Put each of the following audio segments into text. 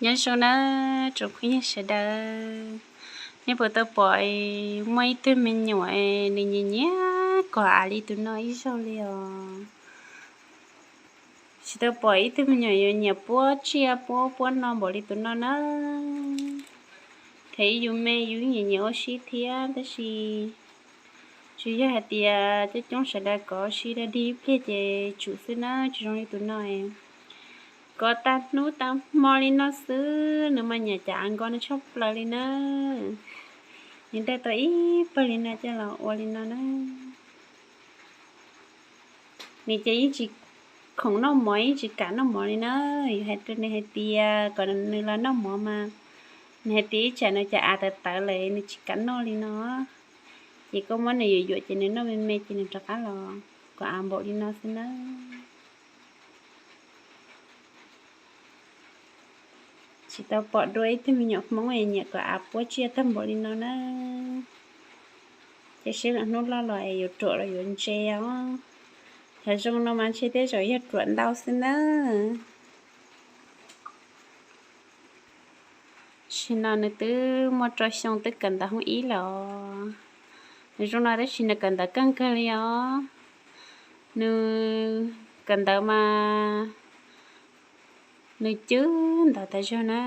Nyob zoo nawb tsoom phooj ywg sawv daws, nej puas tau pom muaj ib tug me nyuam nws nyiam nyiam kom av li tus no ib zaug li os? Tsis tau pom ib tug me nyuam yuav nyiam puab tsiaj puab puab no npaum li tus no na. Thaum ub yus me yus nyiam nyiam ua si thiab tab sis tsuas yog hais tias coob coob sawv daws kov ua si da dig ib pliag ces tsum xwb na, tsis zoo li tus no. Kov tag hnub tag hmo li no xwb, nws mas nyiam cav av nkaus no tshaj plaws li na. Nws ntaus tau ib pawg li no coj los ua li no na. Nws ces yeej tsis khoom noj mov, yeej tsis kam noj mov li na. Yus hais rau nws hais tias kom nws los noj mov mas nws hais tias ib tsam nws cov av tawv tawv lawm nws tsis kam noj li no. Ces koj muab nws yuam yuam ces nws noj me me ces nws rov qab los kom av npaum li no xwb na. Tsis tau pom dua ib tug me nyuam Hmoob es nyiam kom av puab tsiaj tag npaum li no na. Ces seb lwm hnub loj los es yuav ruam los yuav ntse os. Yog zoo no mas ntshe tej zaum yog ruam ntau xwb na. Sim no nws twb muaj rau xyoo twb kawm ntawv hoob ib lawm. Nws zoo no tab sis nws kawm ntawv keej kawg li os. Nws kawm ntawv mas nws cwb ntawv tas zog na.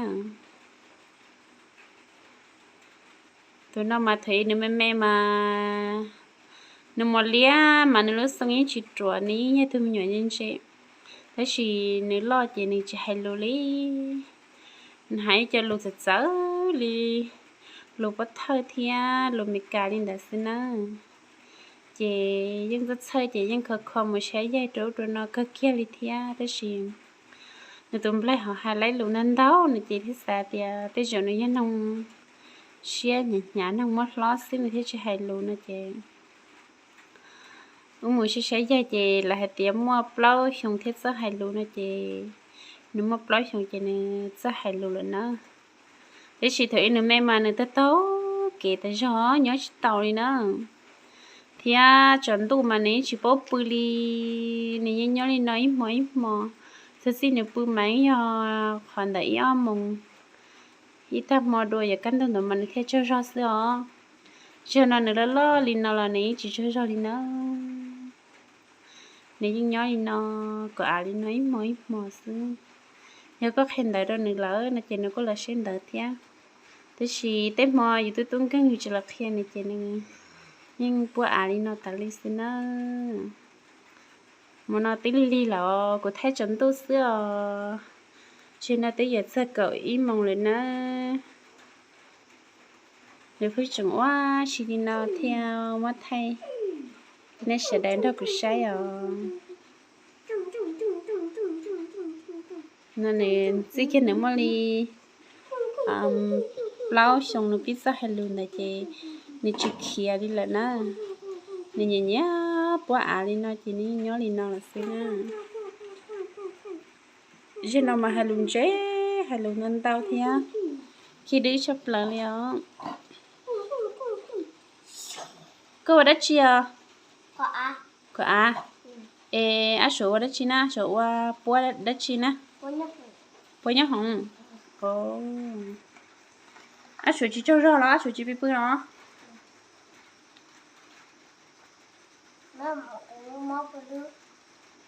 Tus no mas thaum ub nws me me mas nws mos liab mas nws lub xoo yeej tsis ruam, nws yeej yog tug me nyuam ntse ntse. Tab sis nws loj ces nws tsis hais lus li. Nws hais cov lus txawv txawv li lus Pov Thawj thiab lus Meskas li ntawd xwb na. Ces yeej txawj txhawj ces yeej kho kho mus saib yaig rau ub rau no kawg kiag li thiab tab sis nws tus nplaig ho hais lawv lus ntau ntau no ces thiaj xav tias tej zaum nws yog noog siab hnyav hnyav noog muab hlob xwb nws thiaj tsis hais lus no ces wb mus saib saib yaig ces lawv hais tias muaj plaub xyoo thiaj txawj hais lus no ces nws muaj plaub xyoo ces nws txawj hais lus lawm na. Tab sis thaum ub nws me mas nws taug taug kev tas zog nyob tsis taus li na. Thiab tsaus ntuj mas nws yeej tsis paub pw li, nws yeej nyob li no ib hmo ib hmo. Txog txij nws pw mas yeej yog qhov ntawm ib ob moos ib tag hmo dua yuav kaj ntug ntawd mas nws thiaj tsaug zog xwb os. Zaum no nws loj loj li no los nws yeej tsis tsaug zog li na. Nws yeej nyob li no, kov av li no ib hmo ib hmo xwb. Yog koj qhia ntawv rau nws lawm no ces nws kuj los saib ntawv thiab. Tab sis tej hmo yus twb tub nkeeg yus tsis los qhia nws ces nws yeej puab av li no tas li xwb na. Hmo no twb lig lig los kuv thaij tsaus ntuj xwb os. Tsis no twb yuav txog kaum ib moos lawm na. Nws pheej tseem ua si li no thiab muab thaij rau nej sawv daws nrog kuv saib os. No nws txij kiag nws muaj li plaub xyoo nws pib txawj hais lus ntawd ces nws tsis khiav li lawm na. Nws nyiam nyiam puab av li no ces nws nyob li no lawm xwb na. Zaum no mas hais lus ntse, hais lus ntau ntau thiab khi dwb tshaj plaws li os. Koj ua dab tsi os? Koj av. Es ab suav ua dab tsi na? Ab suav ua puab dab tsi na? Puab nyob hoov. Ab suav tsis tsaug zog los ab suav tsis pw pw los?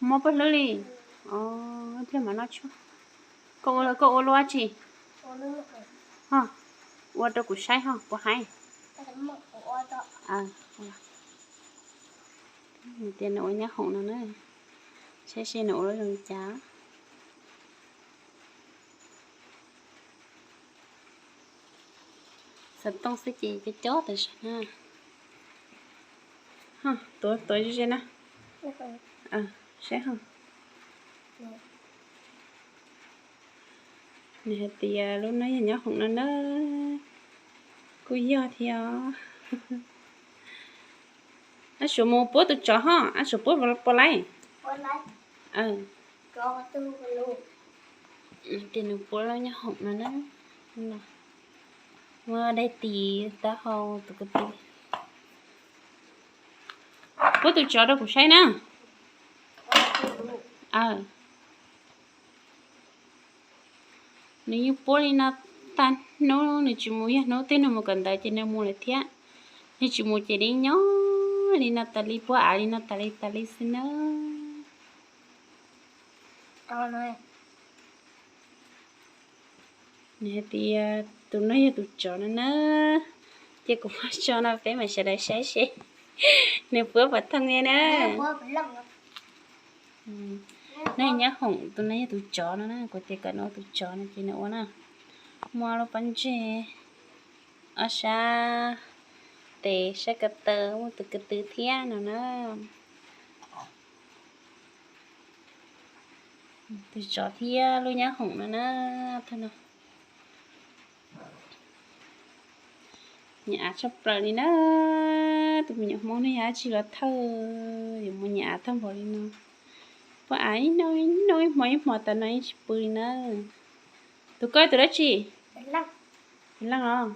Mob pawg hlwb li. Thiaj mam noj tshuaj. Koj ua lub dab tsi? Ua rau kuv saib ho puas haib. Tias nws ua nyab hoom no na, saib seb nws ua lub zoo cas. Xov tooj xwb ces cob cob tam sim na. Tuav tuav ze ze na. Saib ho. Nws hais tias lub no yog nyab hoom no na. Kuj yog thiab. Ab suav mus puab tus tsov ho, ab suav puab puas laib? Tias nws puab lub nyab hoom no na. Muab daim tis taub hau tus ko tw. Puab tus tsov rau kuv saib na. Nws yeej puab li no tag hnub, nws tsis mus yog hnub twg nws mus kawm ntawv ces nws mus lawm thiab. Nws tsis mus ces nws nyob li no tas li, puab av li no tas li tas li xwb na. Nws hais tias tus no yog tus tsov no na, ces kuv muab tso no peb mam sawv daws saib seb nws puab puas thooj li na. Nws nyob hoom, tus no yog tus tsov no na, kuv tias kom nws ua tus tsov no ces nws ua na. Muaj lub pob ntseg, ob sab tes, sab ko taw, muaj tus ko tw thiab no na. Tus tsov thiab lub nyob hoom no na. Nyiam av tshaj plaws li na. Tus me nyuam Hmoob no yog dab tsi los thawj yuav mus nyiam av tag npaum li no. Puab av ib nub ib hmo ib hmo tas no yeej tsis pw li na. Tus koj tus dab tsi? Tus leej os.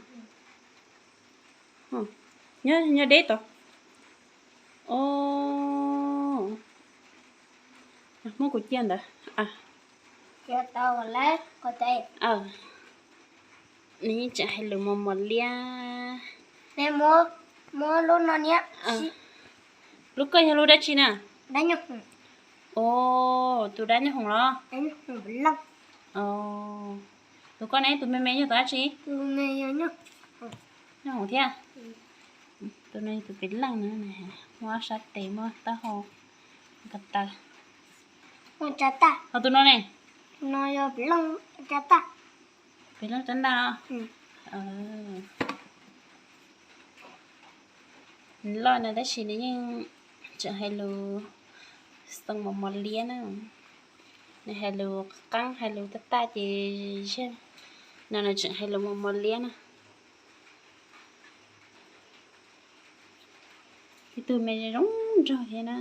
Nyob deb tod. Muab kuv cia ntawd. Nws yeej tseem hais lus mos mos liab. Lub koj yog lub dab tsi na? Os, tus dab nyob hoom los? Tus koj ne, tus me me yog tus dab tsi? Nyob hoom thiab. Tus no yog tus pem leej na, muaj sab tes muaj taub hau ko taw. Ho tus no ne? Pem leej rab ntaj. Nws loj no tab sis nws yeej tseem hais lus xoo mos mos liab na. Nws hais lus qaab hais lus taj taj ces zag no nws tseem hais lus mos mos liab na. Ib tug me zoo nraug thiab na.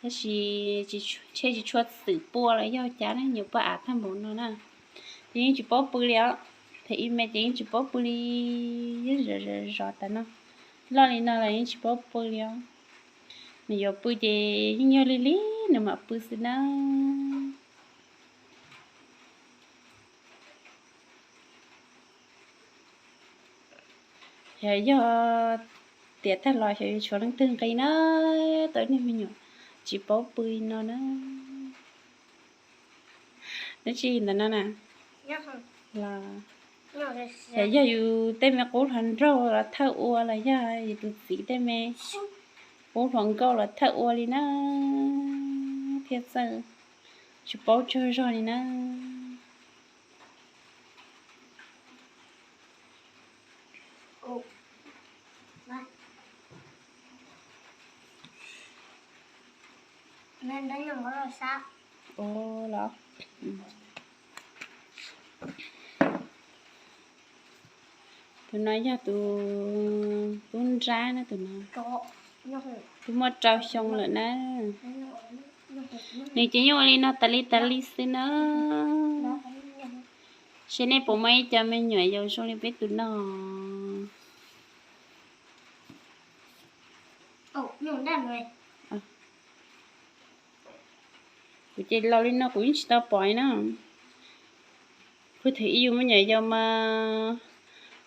Tab sis ntshe tsis tshua xwm pua los yog cas ne, nyuam puab av tag npaum no na. Ces yeej tsis paub pw li os. Thaum ib me ces yeej tsis paub pw li, yeej zov zov tas no. Loj li no los yeej tsis paub pw li os. Nws yuav pw ces yeej yog lig lig nws mam pw xwb na. Xyov yog tiam tag los xyov yuav tshuav leej twg nqi na, tau niag me nyuam tsis paub pw li no na. Dab tsi ntawm no na? Los xyov yog yus tej me qub hluas nraug los thawj ua los yog yus tus txiv tej me qub hluas nkauj los thawj ua li na, thiaj txawj tsis paub tsaug zog li na. Los, tus no yog tus tub nrab na, tus no twb muaj rau xyoo lawm na. Nws ces yeej ua li no tas li tas li xwb na. Seb nej puas muaj ib co me nyuam yaus zoo li peb tus no. Kuv ces laus li no kuv yeej tsis tau pom li na. Kuv thaum ib yus me nyuam yaus mas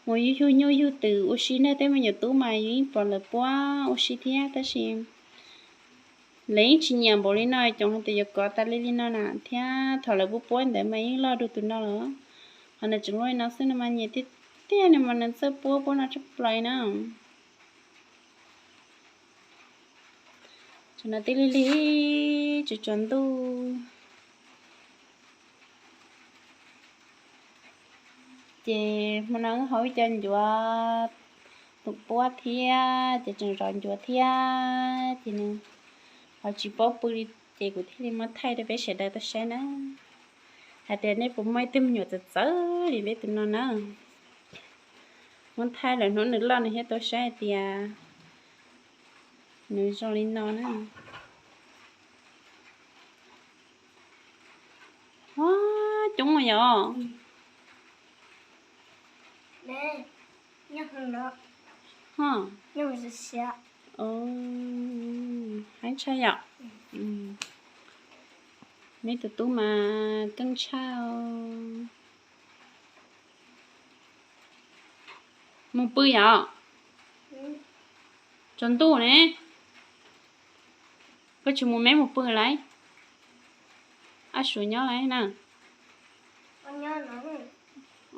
mus yug yug nyuj yug twm ua si nrog tej me nyuam tub mas yus yeej pom lawv puab ua si thiab, tab sis lawv yeej tsis nyiam npaum li no, coom hais tias yuav kov tas li li no na thiab. Thaum lawv puab puab ntawd mas yeej loj dua tus no lawm, ho nws tseem luaj li no xwb no mas nyiam tiag tiag, nws mas nws txawj puab puab no tshaj plaws na. Tam no twb lig lig tsaus tsaus ntuj, ces hmo no wb hau ib co ncuav tus puab thiab ces tseem zov ncuav thiab ces nws ho tsis paub pw li, ces kuv thiaj li muab thaij rau peb sawv daws tau saib na. Hais tias nej puas muaj ib tug me nyuam txawv txawv li peb tus no na. Muab thaij lawm hnub nws loj nws thiaj tau saib hais tias nws zoo li no na. Coob yom. Heev tshaj yom. Neb tus tub mas keej tshaj. Mus pw yom? Tsaus ntuj ne, koj tsis mus, neb mus pw lauj. Ab Suav nyob lauj na.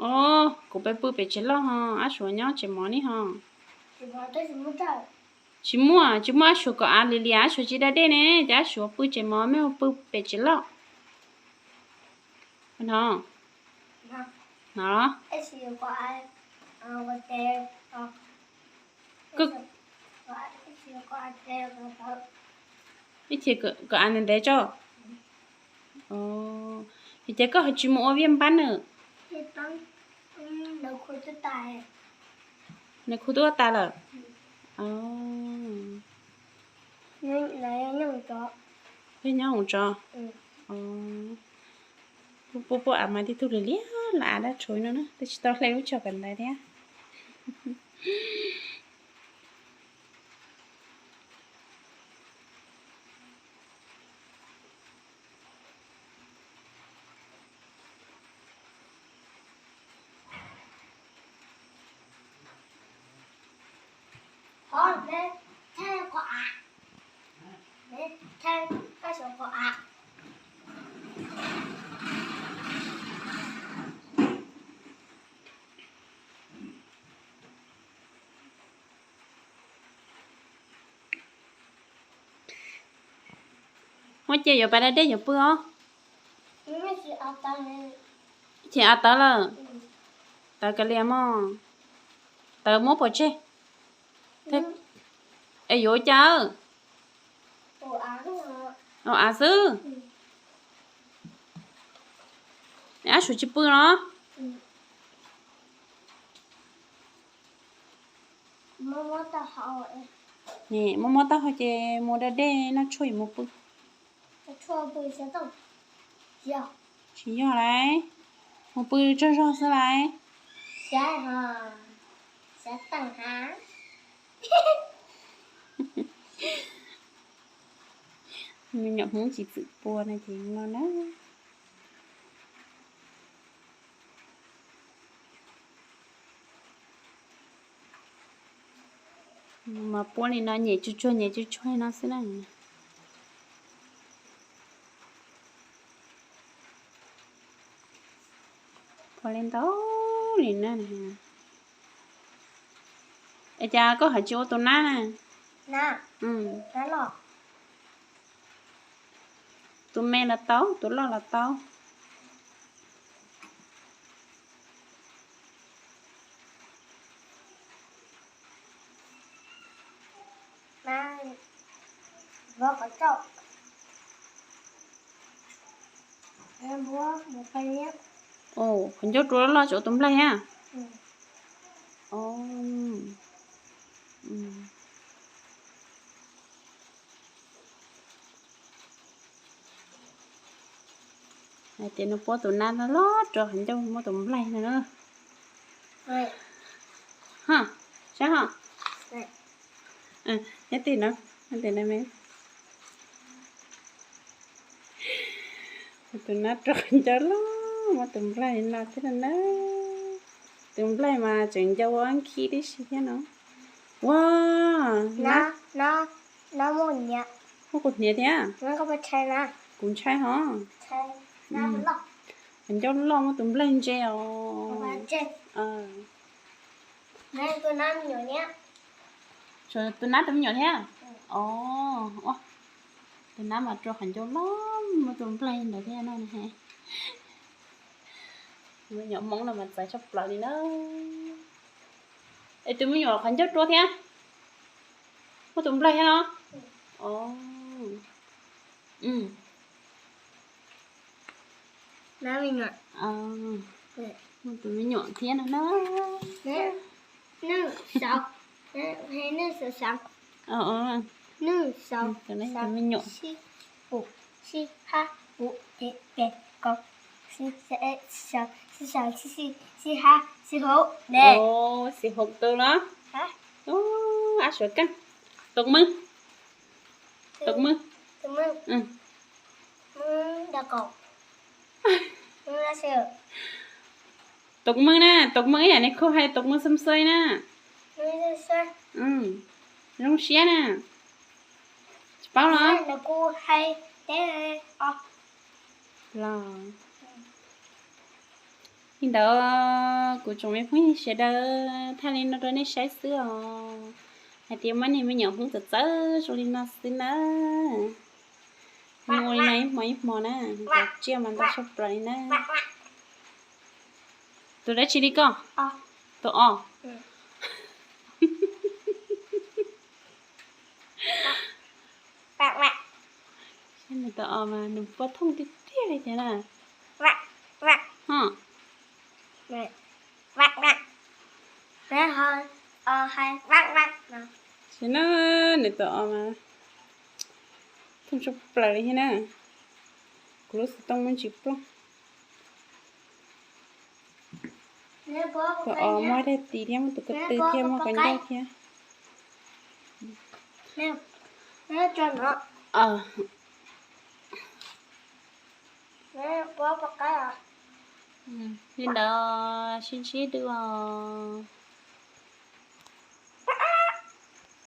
Os, kuv peb pw pem tsev loj ho, Ab Suav nyob tsev mov ne ho. Tsis muaj, tsis muaj Ab Suav kom av li li, Ab Suav tsis da dej ne, ces Ab Suav pw tsev mov, neb mus pw pem tsev loj. No, no, ib txhia kom av ntev ntev tso. Ces koj ho tsis mus ua viaj npab na? Nws khu twb tas lawm. Yog nyob hauv tso. Puab puab av mas tib tug liam liam los av dab tshauv no na, twb tsis tau hle lub tsho kawm ntawv thiab. Muab cia yuav pas da dej yuav pw os. Ces av tawv lawm. Tawv kav liam mog. Tawv muab pov tseg. Es yuav ua cas? Ua av xwb. Ab Suav tsis pw los? Muab muab taub hau ces mus da dej noj tshuaj yuav mus pw. Tsis yog lauj, mus pw tsaug zog xwb lauj. Me nyuam Hmoob tsis txwm pua no ces no na. Mas puab li no nyem tsuag tsuag nyem tsuag tsuag no xwb na. Puab li ntau li na. Es cas koj hais tsis ua tus nab na? Tus me los tau, tus loj los tau. Qhov ncauj rua loj loj tseem ua tus nplaig thiab. Hais tias nws puab tus nab loj loj rua qhov ncauj muab tus nplaig no na. Saib ho. Nyob tim no, nyob tim no me. Tus nab rua qhov ncauj loj muab tus nplaig no thiab no na. Tus nplaig mas tseem ncau ua khib tib si thiab no. Ua, muab kuv hniav thiab. Kuv ntshai ho. Qhov ncauj loj muab tus nplaig ntse os. Tus nab tus me nyuam thiab. Tus nab mas rua qhov ncauj loj muab tus nplaig ntawd thiab no. Me nyuam Hmoob no mas txawv tshaj plaws li na. Es tus me nyuam qhov ncauj rua thiab, muab tus nplaig thiab no. Muab tus me nyuam thiab no na. Tus me nyuam. Xis hauv tus los. Ab suav keej. Tus me, tus me. Tus mej na, tus mej ib yam nws kuj hais tus mej xab xab na. Zoo siab na. Tsis paub los? Los. Li ntawd kuv tsoom me phooj ywg sawv daws, thaij li no rau nej saib xwb os. Hais tias muab niag me nyuam hub txawv txawv zoo li no xwb na. Mus ua li no ib hmo ib hmo na, tus tsiaj mas ntau tshaj plaws li na. Tus dab tsi li koj? Tus os. Nws tus os mas nws pua thooj tiag tiag li thiab na. Sim na, nws tus os mas thooj tshaj plaws li thiab na. Kuv lub xov tooj muaj ntsis ploj. Tus os muaj daim tis thiab, muaj tus ko tw thiab, muaj qhov ncauj thiab. Li ntawd sib ntsib dua os.